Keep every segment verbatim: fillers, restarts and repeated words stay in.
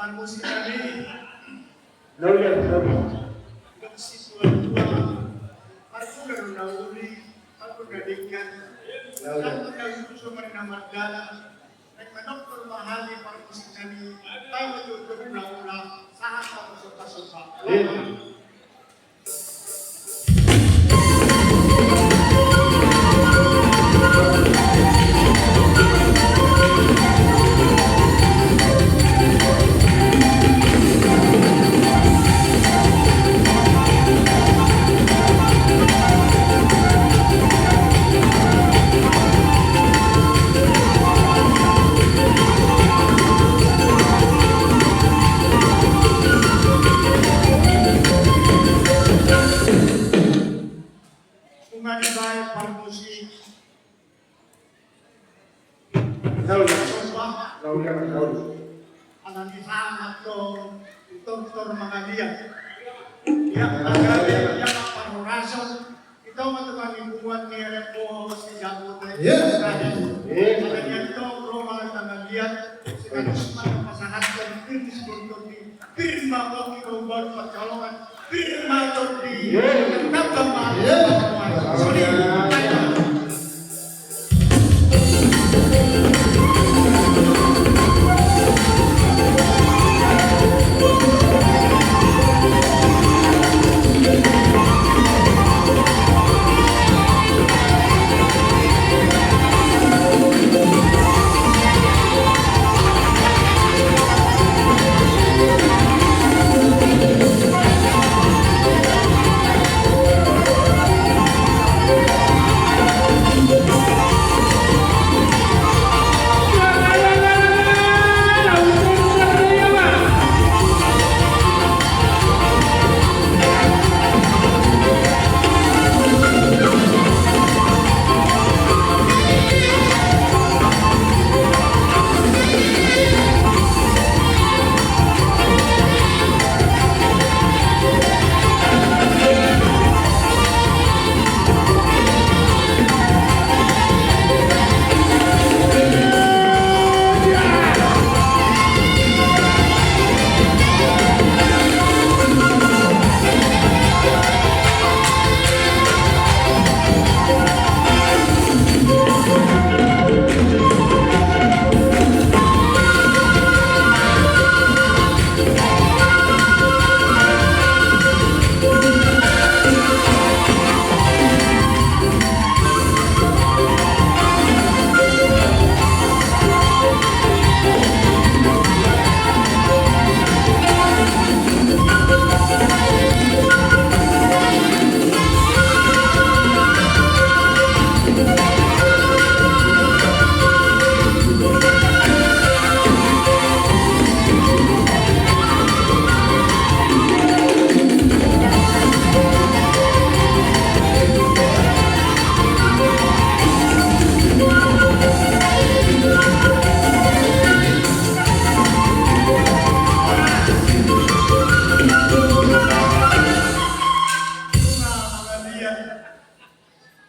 Parmusi nami. Laula, laula. Dong si tua-tua. Parmuda na uli, parmuda denggan. Laula. Parmuda utusan marina mardalan. Naik manok permahali parmusi nami. Tahu tu tu laula. Sahat pasopa-sopa. Iya. Nunga dibaen parmusi. Laula. Sopa. Laula, laula. Ala ni sahat do tortor mangaliat. Ia pagabe, ia parhorasan. Ito ma tu panibuan ni Rembo si Jabote. Iya. Iya. Ala ni ito ro ma tangaliat. Sekaligus ma pasahat dan kritis bontot di Firma kopi kau baru pacolongan. Firma topi. Tambah mahal. Sorry.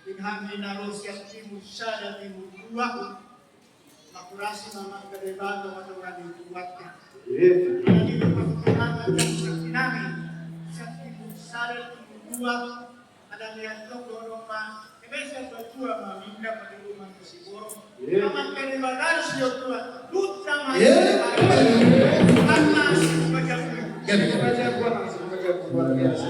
Inghami na ro sian timur sada timur dua. Makurasi ma Amanta Debata, ma tonga ni tubuanta. Iya. Jadi, pasupanan dan saksi nami, sian timur sada timur dua, ada nian tong dohot ma, ebe sian batua ma minda padi rumah ke si borong. Iya. Amanta Debata do si otua, duta ma. Iya. Karena si bajabu. Jadi, bajabu, luar biasa.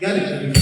Gabe.